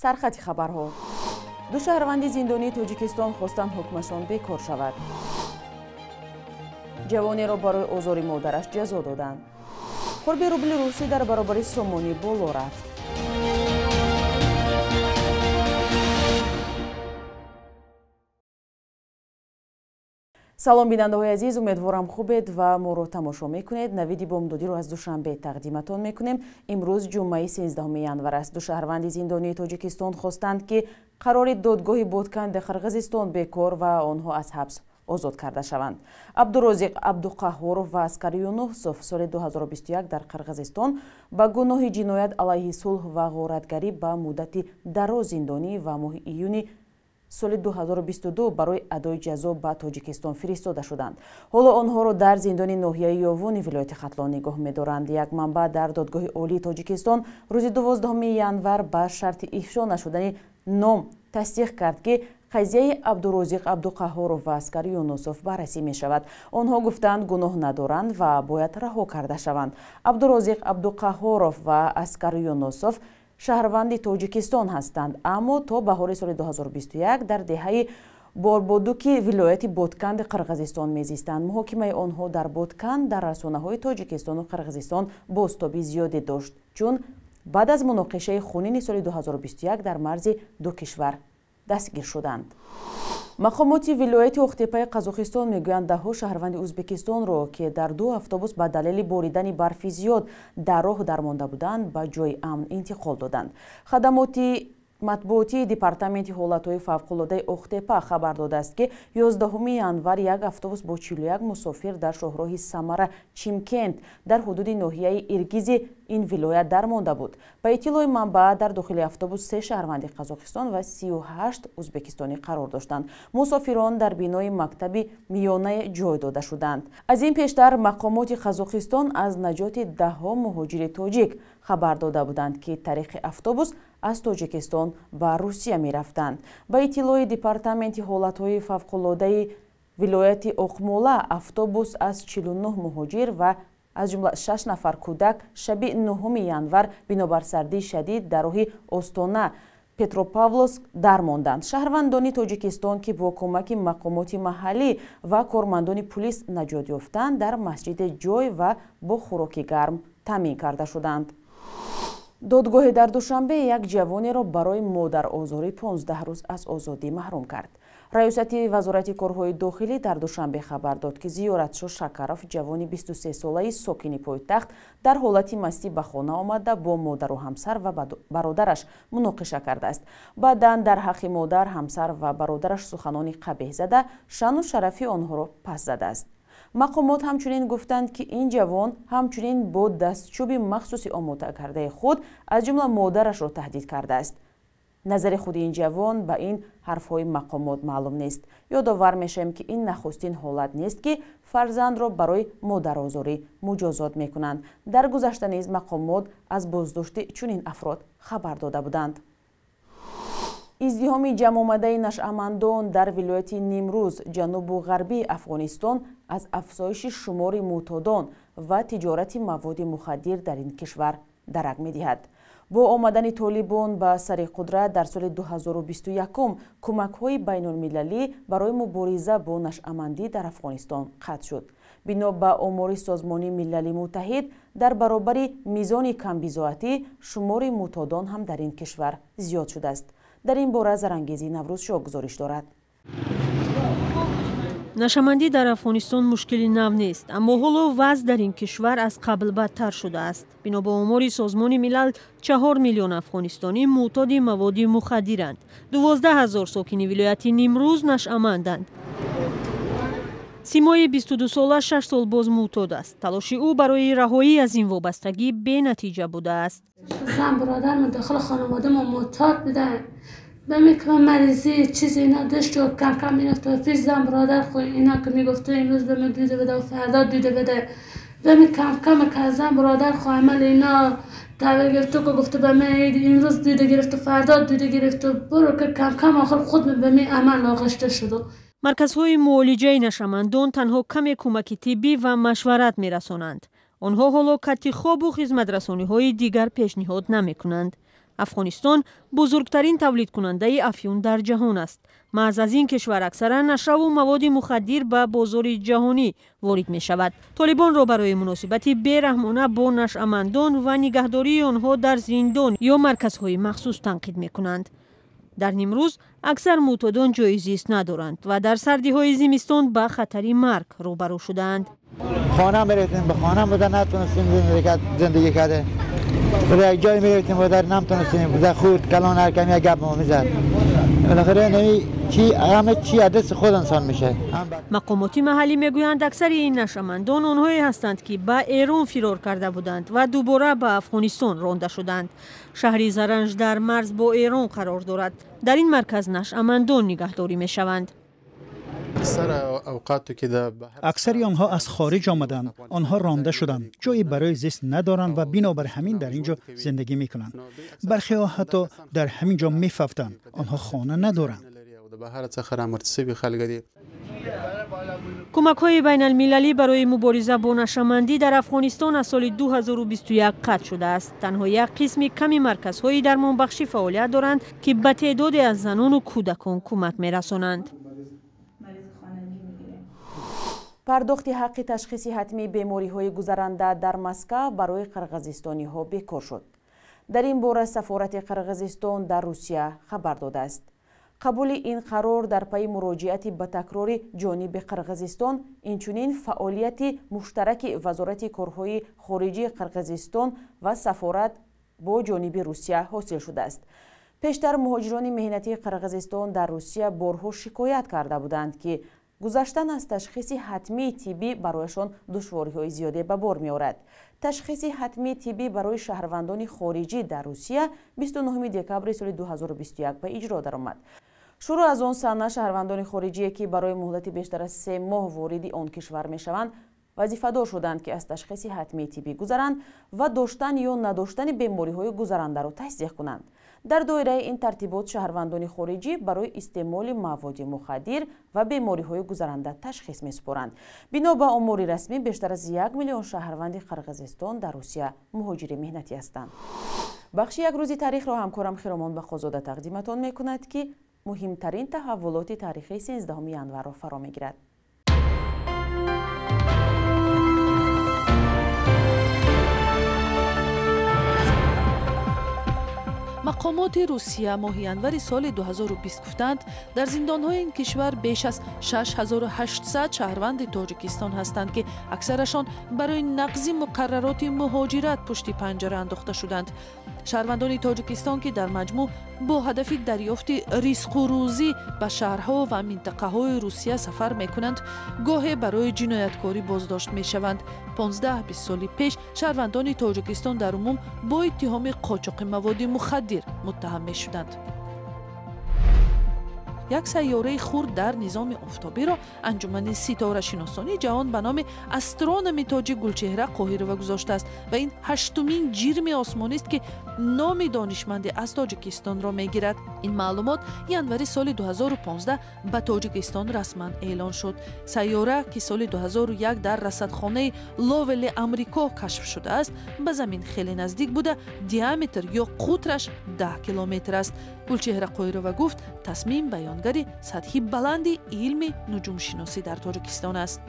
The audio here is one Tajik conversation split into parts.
Сархати хабарҳо. Ду шаҳрванди зиндонии Тоҷикистон хостанд ҳукмашон бекор шавад. Ҷавонеро барои озори модараш ҷазо доданд. Қурби рубли русӣ дар баробари сомонӣ боло рафт. Салом, бинандаҳои азиз, умедворам хубед ва моро тамошо мекунед. Навиди бомдодиро аз Душанбе тақдиматон мекунем. Имрӯз ҷумъаи 13 январ аст. Ду шаҳрванди зиндонии Тоҷикистон хостанд, ки қарори додгоҳи Ботканди Қирғизистон бекор ва онҳо аз ҳабс озод карда шаванд. Абдурозиқ Абдуқаҳҳоров ва Аскар Юнусов соли 2021 дар Қирғизистон ба гуноҳи ҷиноят алайҳи сулҳ ва ғоратгарӣ ба муддати дароз зиндонӣ ва моҳи июни соли 2022 барои адои ҷазо ба Тоҷикистон фиристода шуданд. Ҳоло онҳоро дар зиндони ноҳияи Ёвони вилояти Хатлон нигоҳ медоранд. Як манбаъ дар додгоҳи олии Тоҷикистон рӯзи 12 январ ба шарти ифшо нашудани ном тасдиқ кард, ки қазияи Абдурозиқ Абдуқаҳҳоров ва Аскар Юнусов баррасӣ мешавад. Онҳо гуфтанд, гуноҳ надоранд ва бояд раҳо карда шаванд. Абдурозиқ Абдуқаҳҳоров ва Аскар Юнусов шаҳрванди Тоҷикистон ҳастанд, аммо то баҳори соли 2021 дар деҳаи Борбодуки вилояти Ботканди Қирғизистон мезистанд. Муҳокимаи онҳо дар Ботканд дар расонаҳои Тоҷикистону Қирғизистон бозтоби зиёде дошт, чун баъд аз муноқишаи хунини соли 2021 дар марзи ду кишвар дастгир шуданд. Мақомоти вилояти Охтепаи Қазоқистон мегӯянд, даҳҳо шаҳрванди Ӯзбекистонро, ки дар ду автобус ба далели боридани барфи зиёд дар роҳ дармонда буданд, ба ҷои амн интиқол доданд. Хадамоти матбуотии департаменти ҳолатҳои фавқулодаи Охтепа хабар додааст, ки 11 январ як автобус бо 41 мусофир дар шоҳроҳи Самара Чимкент дар ҳудуди ноҳияи Иргизи ин вилоят дармонда буд. Ба иттилои манбаъ, дар дохили автобус се шаҳрванди Қазоқистон ва 38 ӯзбекистонӣ қарор доштанд. Мусофирон дар бинои мактаби миёнае ҷой дода шуданд. Аз ин пештар мақомоти Қазоқистон аз наҷоти даҳҳо муҳоҷири тоҷик хабар дода буданд, ки тариқи автобус аз Тоҷикистон ба Русия мерафтанд. Ба иттилои департаменти ҳолатҳои фавқулодаи вилояти Оқмола, автобус аз 49 муҳоҷир ва аз ҷумла 6 нафар кӯдак шаби 9 январ бинобар сардии шадид дар роҳи Остона Петропавловск дармонданд. Шаҳрвандони Тоҷикистон, ки бо кӯмаки мақомоти маҳаллӣ ва кормандони пулис наҷот ёфтанд, дар масҷиде ҷой ва бо хӯроки гарм таъмин карда шуданд. Додгоҳе дар Душанбе як ҷавонеро барои модарозорӣ 15 рӯз аз озодӣ маҳрум кард. Раёсати Вазорати корҳои дохилӣ дар Душанбе хабар дод, ки Зиёратшо Шакаров, ҷавони 23-солаи сокини пойтахт, дар ҳолати мастӣ ба хона омада бо модару ҳамсар ва бародараш муноқиша кардааст. Баъдан дар ҳаққи модар, ҳамсар ва бародараш суханони қабеҳ зада, шаъну шарафи онҳоро пас задааст. Мақомот ҳамчунин гуфтанд, ки ин ҷавон ҳамчунин бо дастчӯби махсуси омода кардаи худ аз ҷумла модарашро таҳдид кардааст. Назари худи ин ҷавон ба ин ҳарфҳои мақомот маълум нест. Ёдовар мешавем, ки ин нахустин ҳолат нест, ки фарзандро барои модарозорӣ муҷозот мекунанд. Дар гузашта низ мақомот аз боздошти чунин афрод хабар дода буданд. Издиҳоми ҷамъомадаи нашъамандон дар вилояти Нимрӯз, ҷанубу ғарбии Афғонистон, аз афзоиши шумори мӯътодон ва тиҷорати маводи мухаддир дар ин кишвар дарак медиҳад. Бо омадани толибон ба сари қудрат дар соли 2021 кӯмакҳои байнулмилалӣ барои мубориза бо нашъамандӣ дар Афғонистон қатъ шуд. Бино ба омори Созмони Милали Муттаҳид, дар баробари мизони камбизоатӣ шумори мӯътодон ҳам дар ин кишвар зиёд шудааст. Дар ин бора Зарангези Наврӯзшоҳ гузориш дорад. Нашъамандӣ дар Афғонистон мушкили нав нест, аммо ҳоло вазъ дар ин кишвар аз қабл бадтар шудааст. Бино ба омори Созмони Милал, 4 миллион афғонистонӣ мӯътоди маводи мухаддиранд. 12 ҳазор сокини вилояти Нимрӯз нашъаманданд. Симои 22-сола 6 сол боз мӯътод аст. Талоши ӯ барои раҳоӣ аз ин вобастагӣ бенатиҷа будааст. Зан бародарам дохили хонавода мо мӯътод буданд. به میکنم مریضی چیزی اینا داشت و کم کم میرفت و پیش زن برادر خو اینا که میگفت امروز به من دیده بده و فردا دیده بده. به می کم کم که زن برادر خو عمل اینا تحویل گرفت که گفته به من امروز دیده گرفت و فردا دیده گرفت و برو که کم کم آخر خود به می عمل آغشته شد. Марказҳои муолиҷаи нашъамандон танҳо каме кӯмаки тиббӣ ва машварат мерасонанд. Онҳо ҳоло кати хобу хизматрасониҳои дигар пешниҳод намекунанд. Афғонистон бузургтарин тавлидкунандаи афюн дар ҷаҳон аст. Маҳз аз ин кишвар аксаран нашаву маводи мухаддир ба бозори ҷаҳонӣ ворид мешавад. Толибонро барои муносибати бераҳмона бо нашъамандон ва нигаҳдории онҳо дар зиндон ё марказҳои махсус танқид мекунанд. Дар нимрӯз аксар мӯътодон ҷои зист надоранд ва дар сардиҳои зимистон ба хатари марг рӯбарӯ шудаанд. Хона мерефтем, ба хона буда натонистем зиндагӣ карда. Як ҷой мерефтем, дар намтонистем, хурд калон ҳар кам як гап мезад. Балохира чи ҳама чи аз дасти худ инсон мешавад. Мақомоти маҳаллӣ мегӯянд, аксари ин нашъамандон онҳое ҳастанд, ки ба Эрон фирор карда буданд ва дубора ба Афғонистон ронда шуданд. Шаҳри Заранҷ дар марз бо Эрон қарор дорад. Дар ин марказ нашъамандон нигаҳдорӣ мешаванд. Аксари онҳо аз хориҷ омаданд. Онҳо ронда шуданд, ҷое барои зист надоранд ва бинобар ҳамин дар ин ҷо зиндагӣ мекунанд. Бархеҳо ҳатто дар ҳамин ҷо мефавтанд. Онҳо хона надоранд. Кӯмакҳои байналмилалӣ барои мубориза бо нашъамандӣ дар Афғонистон аз соли 2021 қатъ шудааст. Танҳо як қисми ками марказҳои дармонбахшӣ фаъолият доранд, ки ба теъдоде аз занону кӯдакон кӯмак мерасонанд. Пардохти ҳаққи ташхиси ҳатмии бемориҳои гузаранда дар Москав барои қирғизистониҳо бекор шуд. Дар ин бора сафорати Қирғизистон дар Русия хабар додааст. Қабули ин қарор дар пайи муроҷиати ба такрори ҷониби Қирғизистон, инчунин фаъолияти муштараки Вазорати корҳои хориҷии Қирғизистон ва сафорат бо ҷониби Русия ҳосил шудааст. Пештар муҳоҷирони меҳнатии Қирғизистон дар Русия борҳо шикоят карда буданд, ки гузаштан аз ташхиси ҳатмии тиббӣ барояшон душвориҳои зиёде ба бор меорад. Ташхиси ҳатмии тиббӣ барои шаҳрвандони хориҷӣ дар Русия 29 декабри соли 2021 ба иҷро даромад. Шурӯъ аз он сана шаҳрвандони хориҷие, ки барои муҳлати бештар аз 3 моҳ вориди он кишвар мешаванд, вазифадор шуданд, ки аз ташхиси ҳатмии тиббӣ гузаранд ва доштан ё надоштани бемориҳои гузарандаро тасдиқ кунанд. Дар доираи ин тартибот шаҳрвандони хориҷӣ барои истеъмоли маводи мухаддир ва бемориҳои гузаранда ташхис месупоранд. Бино ба омори расмӣ, бештар аз 1 миллион шаҳрванди Қирғизистон дар Русия муҳоҷири меҳнатӣ ҳастанд. Бахши як рӯзи таърихро ҳамкорам Хиромон Бақозода тақдиматон мекунад, ки муҳимтарин таҳаввулоти таърихии 13 январро фаро мегирад. Мақомоти Русия моҳи январи соли 2020 гуфтанд, дар зиндонҳои ин кишвар беш аз 6800 шаҳрванди Тоҷикистон ҳастанд, ки аксарашон барои нақзи муқаррароти муҳоҷират пушти панҷара андохта шуданд. Шаҳрвандони Тоҷикистон, ки дар маҷмӯъ бо ҳадафи дарёфти ризқу рӯзӣ ба шаҳрҳо ва минтақаҳои Русия сафар мекунанд, гоҳе барои ҷинояткорӣ боздошт мешаванд. 15-20 соли пеш шаҳрвандони Тоҷикистон дар умум бо иттиҳоми қочоқи маводи мухаддир муттаҳам мешуданд. Як сайёраи хурд дар низоми офтобиро анҷумани ситорашиносони ҷаҳон ба номи астрономи тоҷик Гулчеҳра Қоҳирова гузоштааст ва ин ҳаштумин ҷирми осмонист, ки номи донишманде аз Тоҷикистонро мегирад. Ин маълумот январи соли 2015 ба Тоҷикистон расман эълон шуд. Сайёра, ки соли 2001 дар расадхонаи Ловели Амрико кашф шудааст, ба замин хеле наздик буда, диаметр ё қутраш 10 километр аст. Гулчеҳра Қоҳирова гуфт, тасмим баёнгари сатҳи баланди илми нуҷумшиносӣ дар Тоҷикистон аст.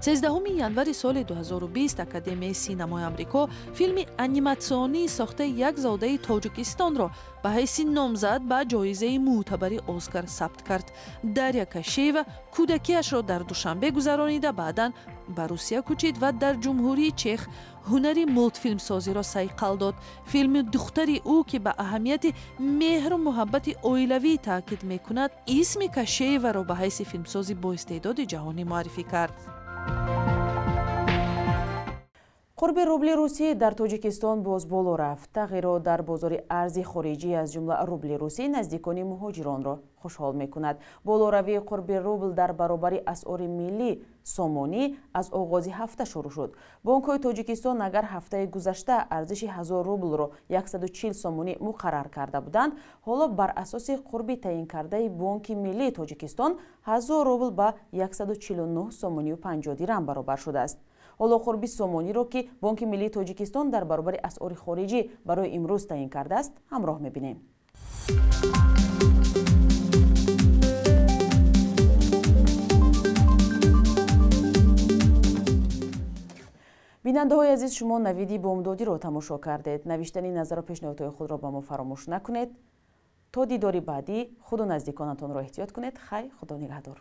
13 январи соли 2020 Академияи синамои Амрико филми аниматсионии сохтаи як зодаи Тоҷикистонро ба ҳайси номзад ба ҷоизаи мӯътабари Оскар сабт кард. Дарья Кашеева кӯдакиашро дар Душанбе гузаронида, баъдан ба Русия кӯчид ва дар Ҷумҳурии Чех ҳунари мултфилмсозиро сайқал дод. Филми духтари ӯ, ки ба аҳамияти меҳру муҳаббати оилавӣ таъкид мекунад, исми Кашееваро ба ҳайси филмсози боистеъдоди ҷаҳонӣ муаррифӣ кард. Қурби рубли русӣ дар Тоҷикистон боз боло рафт. Тағйирот дар бозори арзи хориҷӣ, аз ҷумла рубли русӣ, наздикони муҳоҷиронро хушҳол мекунад. Болоравии қурби рубл дар баробари асъори миллӣ сомонӣ аз оғози ҳафта шурӯъ шуд. Бонкҳои Тоҷикистон агар ҳафтаи гузашта арзиши 1000 рублро 140 сомонӣ муқаррар карда буданд, ҳоло бар асоси қурби таъинкардаи Бонки миллии Тоҷикистон 1000 рубл ба 149 сомонию 50 дирам баробар шудааст. Ҳоло қурби сомониро, ки Бонки миллии Тоҷикистон дар баробари асъори хориҷӣ барои имрӯз таъин кардааст, ҳамроҳ мебинем. Бинандаҳои азиз, шумо навиди бомдодиро тамошо кардед. Навиштани назару пешниҳодҳои худро ба мо фаромӯш накунед. То дидори баъдӣ худу наздиконатонро эҳтиёт кунед. Хайр, Худо нигаҳдор.